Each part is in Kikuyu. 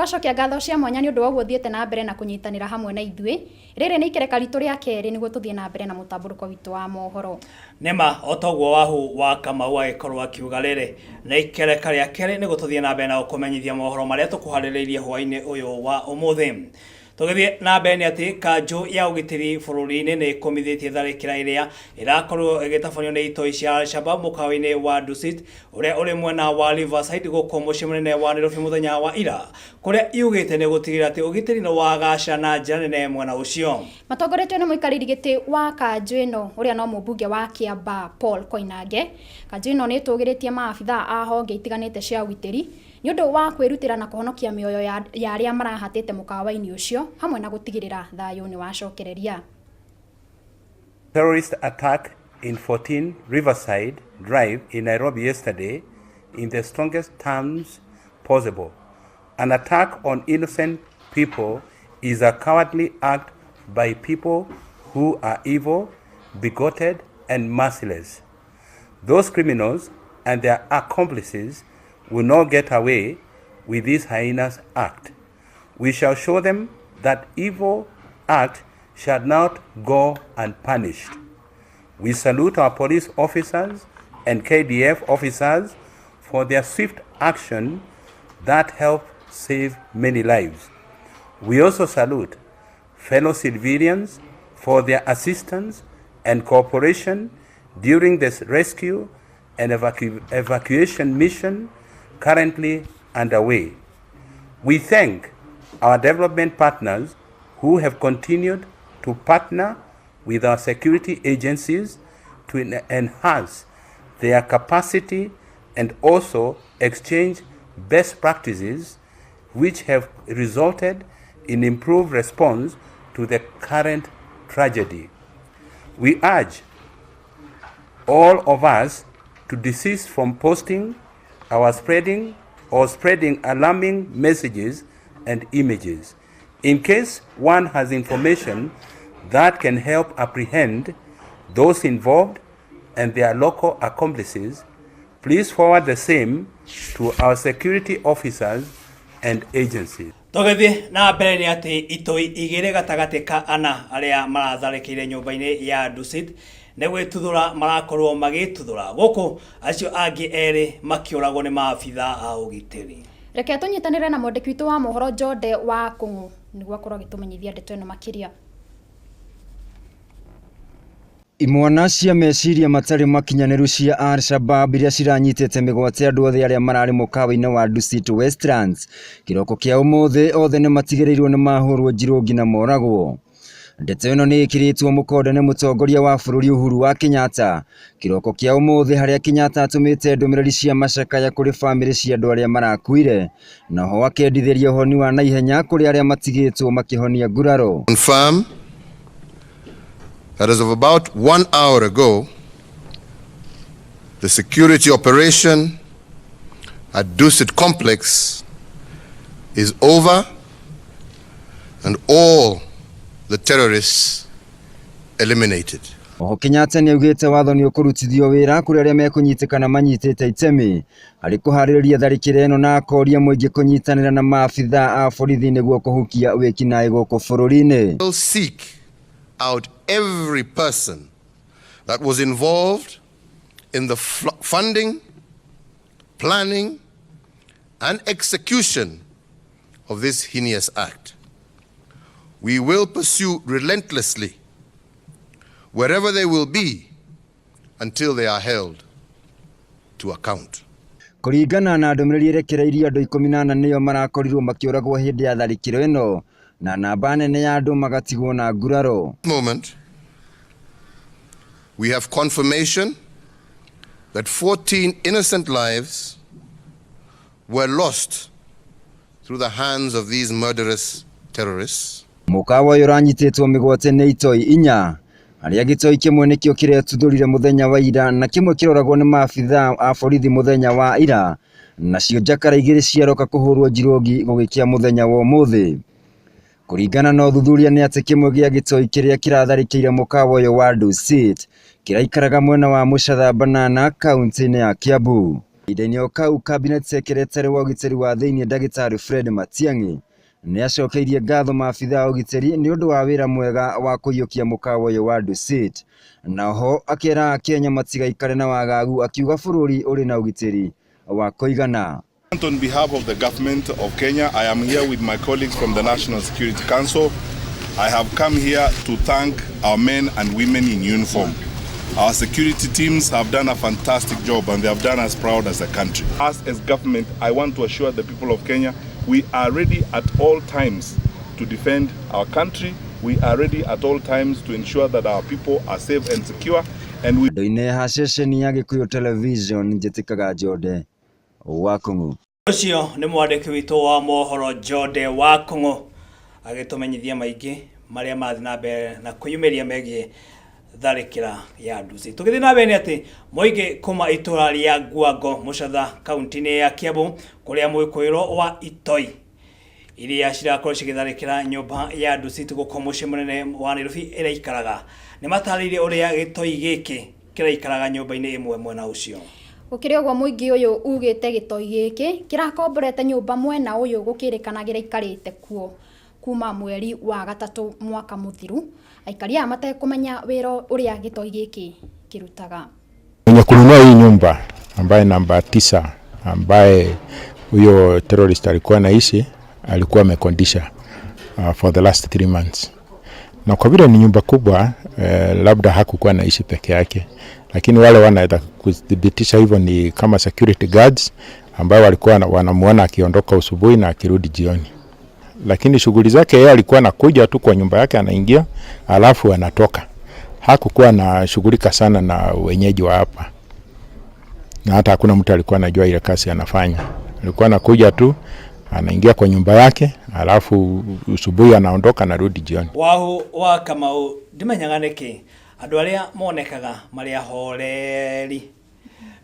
Tũgacokia ngatho cia mwanya nĩ ũndũ wa ũguo ũthiĩte na mbere na kũnyitanĩra hamwe na ithuĩ. Rĩrĩ nĩ ikereka ritũ rĩa kerĩ nĩguo tũthiĩ na mbere na mũtambũrũko witũ wa mohoro. Nĩma o toguo Wahu wa Kamau agĩkorwo akiuga rĩrĩ nĩ ikereka rĩa kerĩ nĩguo tũthiĩ na mbere na gũkũmenyithia mohoro marĩa tũkũharĩrĩirie hwaĩ-inĩ ũyũ wa ũmũthĩ. Tũgĩthiĩ na mbere nĩ atĩ kanjũ ya ũgitĩri bũrũri-inĩ nĩ ĩkũmithĩtie tharĩkĩra ĩrĩa ĩrakorirwo ĩgĩtabanio nĩ itoi cia Al-Shabaab mũkawa-inĩ wa Dusit ũrĩa ũrĩ mwena wa Riverside gũkũ mũciĩ mũnene wa Nairobi mũthenya wa ira, kũrĩa yugĩte nĩ gũtigĩrĩra atĩ ũgitĩri nĩ wagacĩra na njĩra nene mwena ũcio. Matongoretio nĩ mũikarĩri gĩtĩ wa kanjũ ĩno ũrĩa no mũmbunge wa Kĩambaa Paul Koinange, kanjũ ĩno nĩ ĩtũgĩrĩtie maabithaa a honge itiganĩte cia ũgitĩri nĩ ũndũ wa kwĩrutĩra na kũhonokia mĩoyo ya arĩa marahatĩte mũkawa-inĩ ũcio hamwe na gũtigĩrĩra thayũ nĩ wacokereria. Terrorist attack in 14 Riverside Drive in Nairobi yesterday in the strongest terms possible. An attack on innocent people is a cowardly act by people who are evil, bigoted, and merciless. Those criminals and their accomplices will not get away with this heinous act. We shall show them that evil act shall not go unpunished. We salute our police officers and KDF officers for their swift action that helped save many lives. We also salute fellow civilians for their assistance and cooperation during this rescue and evacuation mission currently underway. We thank our development partners who have continued to partner with our security agencies to enhance their capacity and also exchange best practices which have resulted in improved response to the current tragedy. We urge all of us to desist from posting our spreading or spreading alarming messages and images. In case one has information that can help apprehend those involved and their local accomplices, please forward the same to our security officers and agencies. Tũgĩthiĩ na mbere nĩ atĩ itoi igĩrĩ gatagatĩ ka ana arĩa maratharĩkĩire nyũmba-inĩ ya Dusit nĩ gwĩtuthũra marakorwo magĩtuthũra gũkũ acio angĩ erĩ makĩũragwo nĩ maabitha a ũgitĩri. Reke tũnyitanĩre na mwandĩki witũ wa mohoro Jonde wa Kũng'ũ nĩguo akorwo agĩtũmenyithia ndeto ĩno makĩria. Imwana cia meciria matarĩ makinyanĩru cia Al-Shabab iria ciranyitĩte mĩgwate andũ othe arĩa mararĩ mũkawa-inĩ wa Dusit Westlands kĩroko kĩa ũmũthĩ othe nĩmatigĩrĩirwo nĩmahũrwo njirũngi na moragwo. Ndeto ĩno nĩ ĩkĩrĩtwo mũkonde nĩ mũtongoria wa bũrũri Uhuru wa Kenyatta kĩroko kĩa ũmũthĩ harĩa Kenyatta atũmĩte ndũmĩrĩri cia macakaya kũrĩ bamĩrĩ cia andũ arĩa marakuire na ho akendithĩria ũhoni wa naihenya kũrĩ arĩa matigĩtwo makĩhonia nguraro. Confirm that as of about 1 hour ago, the security operation at Dusit Complex is over and all the terrorists eliminated. Oho Kenyatta nĩ augĩte watho nĩ ũkũrutithio wĩra kũrĩ arĩa mekũnyitĩkana manyitĩte itemi harĩ kũharĩrĩria tharĩkĩra ĩno na akoria mũingĩ kũnyitanĩra na maabitha a borithi nĩguo kũhukia wĩkinaĩ gũkũ bũrũri-inĩ. We'll seek out every person that was involved in the funding, planning, and execution of this heinous act. We will pursue relentlessly wherever they will be until they are held to account. Kũringana na ndũmĩrĩri ĩrekereirio andũ ikũmi na ana nĩo marakorirwo makĩũragwo hĩndĩ ya tharĩkĩro ĩno na namba nene ya andũ magatigwo na nguraro. Moment, we have confirmation that 14 innocent lives were lost through the hands of these murderous terrorists. Mũkawa ũyũ ũranyitĩtwo mĩgwate nĩ itoi inya harĩa gĩtoi kĩmwe nĩkĩo kĩretuthũrire mũthenya wa ira na kĩmwe kĩroragwo nĩ maabitha a borithi mũthenya wa ira nacio njakara igĩrĩ ciaroka kũhũrwo njirũngi gũgĩkĩa mũthenya wa ũmũthĩ. Kũringana na ũthuthuria nĩ atĩ kĩmwe gĩa gĩtoi kĩrĩa kĩratharĩkĩire mũkawa ũyũ wa Dusit kĩraikaraga mwena wa Mũcatha Banana kaunti-inĩ ya Kiambu. Kahinda-inĩ o kau Cabinet Secretary wa ũgitĩri wa thĩinĩ Ndagĩtarĩ Fred Matiang'i nĩ acokeirie ngatho maabitha a ũgitĩri nĩ ũndũ wa wĩra mwega wa kũiyũkia mũkawa ũyũ wa Dusit. Na oho akera Akenya matigaikare na wagagu akiuga bũrũri ũrĩ na ũgitĩri wa kũigana. On behalf of the government of Kenya, I am here with my colleagues from the National Security Council. I have come here to thank our men and women in uniform. Our security teams have done a fantastic job and they have done us proud as a country. Us as government, I want to assure the people of Kenya, we are ready at all times to defend our country. We are ready at all times to ensure that our people are safe and secure. And we Andũ-inĩ ha ceceni ya Gĩkũyũ Television njĩtĩkaga Njode wa Kũng'ũ. Ũcio nĩ mwandĩki witũ wa mohoro Njode wa Kũng'ũ agĩtũmenyithia maingĩ marĩa mathiĩ na mbere na kwĩyumĩria megiĩ tharĩkĩra ya Dusit. Tũgĩthiĩ na mbere nĩ atĩ mũingĩ kuma itũra rĩa Ngwango Mũcatha kaunti-inĩ ya Kiambu kũrĩa mwĩkũĩrwo wa itoi iria cirakorwo cigĩtharĩkĩra nyũmba ya Dusit gũkũ mũciĩ mũnene wa Nairobi ĩraikaraga nĩ matarĩirie ũrĩa gĩtoi gĩkĩ kĩraikaraga nyũmba-inĩ ĩmwe mwena ũcio. Gũkĩrĩ ũguo mũingĩ ũyũ ugĩte gĩtoi gĩkĩ kĩrakomborete nyũmba mwena ũyũ gũkĩrĩkana gĩraikarĩte kuo kuma mweri wa gatatũ mwaka mũthiru aikari aya matekũmenya wĩra ũrĩa gĩtoi gĩkĩ kĩrutaga. Mwenye kununua hii nyumba ambaye namba 9 ambaye huyo terrorist alikuwa anaishi alikuwa amekondisha for the last 3 months, na kwa vile ni nyumba kubwa labda hakukuwa anaishi peke yake, lakini wale wanaweza kudhibitisha hivyo ni kama security guards ambao walikuwa wanamuona akiondoka usubuhi na akirudi jioni. Lakini shughuli zake yeye alikuwa anakuja tu kwa nyumba yake, anaingia alafu anatoka. Hakukuwa na shughulika sana na wenyeji wa hapa, na hata hakuna mtu alikuwa anajua ile kazi anafanya. Alikuwa anakuja tu anaingia kwa nyumba yake alafu usubuhi anaondoka anarudi jioni. Wahu wa Kamau ndimenyaga nĩkĩ andũ arĩa monekaga marĩ ahoreri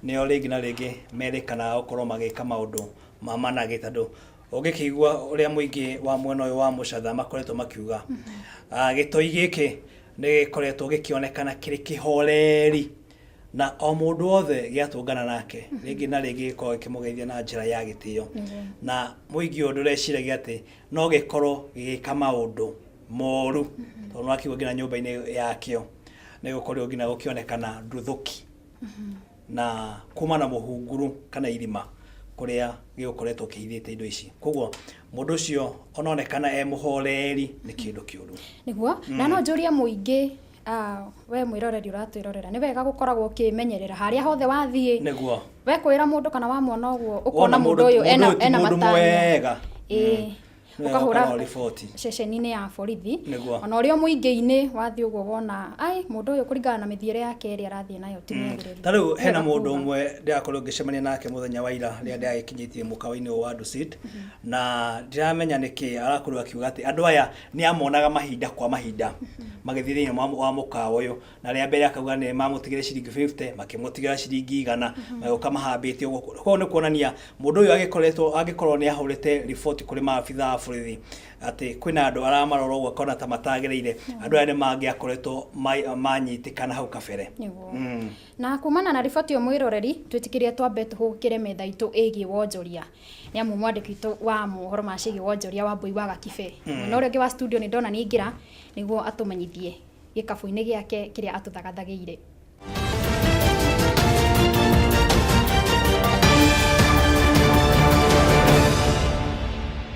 nĩo rĩngĩ na rĩngĩ merĩkanaga gũkorwo magĩka maũndũ ma managĩ tondũ ũngĩkĩigua ũrĩa mũingĩ wa mwena ũyũ wa Mũcatha makoretwo makiuga gĩtoi gĩkĩ nĩ gĩkoretwo gĩkĩonekana kĩrĩ kĩhoreri na o mũndũ wothe gĩatũngana nake rĩngĩ na rĩngĩ gĩkoragwo gĩkĩmũgeithia na njĩra ya gĩtĩo na mũingĩ ũyũ ndũreciragia atĩ no gĩkorwo gĩgĩka maũndũ moru tondũ nĩwakiuga nginya nyũmba-inĩ yakĩo nĩ gũkorirwo nginya gũkĩonekana nduthũki na kuma na mũhunguru kana irima kũrĩa gĩgũkoretwo kĩhithĩte indo ici koguo mũndũ ũcio ononekana e mũhoreri nĩ kĩndũ kĩũru. Nĩguo na no njũrie mũingĩ we mwĩroreri ũratwĩrorera nĩ wega gũkoragwo ũkĩmenyerera harĩa hothe wathiĩ nĩguo we kwĩra mũndũ kana wamwona ũguo ũkona mũndũ ũyũ ena mũndũ matanya mwega ĩĩ ũkahũra ũkahũra riboti ceceni-inĩ ya borithi Nĩguo. ona ũrĩa mũingĩ-inĩ wathiĩ ũguo wona ai mũndũ ũyũ kũringana na mĩthiĩre yake ĩrĩa arathiĩ nayo ti mwagĩrĩru. Ta rĩu hena Wega mũndũ kuga. ũmwe ndĩrakorwo ngĩcemania nake mũthenya wa ira rĩrĩa ndĩragĩkinyĩtie mũkawa-inĩ ũyũ wa Dusit na ndiramenya nĩkĩ arakorirwo akiuga atĩ andũ aya nĩ amonaga mahinda kwa mahinda magĩthiĩ thĩinĩ wa mũkawa ũyũ na rĩa mbere akauga nĩ mamũtigĩre ciringi 50 makĩmũtigĩra ciringi 100 magĩũka mahambĩte ũguo koguo nĩ kuonania mũndũ ũyũ agĩkoretwo angĩkorwo nĩ ahũrĩte riboti kũrĩ maabitha a borithi atĩ kwĩna andũ aramarora ũguo akona ta matagĩrĩire andũ aya nĩ mangĩakoretwo manyitĩkana hau kabere. Nĩguo. Na kumana na riboti ĩyo mwĩroreri twĩtĩkĩrie twambe tũhũgũkĩre metha itũ ĩgiĩ wonjoria nĩ amu mwandĩki witũ wa mohoro ma ciĩgiĩ wonjoria wa Mbui wa Gakibe mwena ũrĩa ũngĩ wa studio nĩ ndona nĩ aingĩra nĩguo atũmenyithie gĩkabũ-inĩ gĩake kĩrĩa atũthagathagĩire.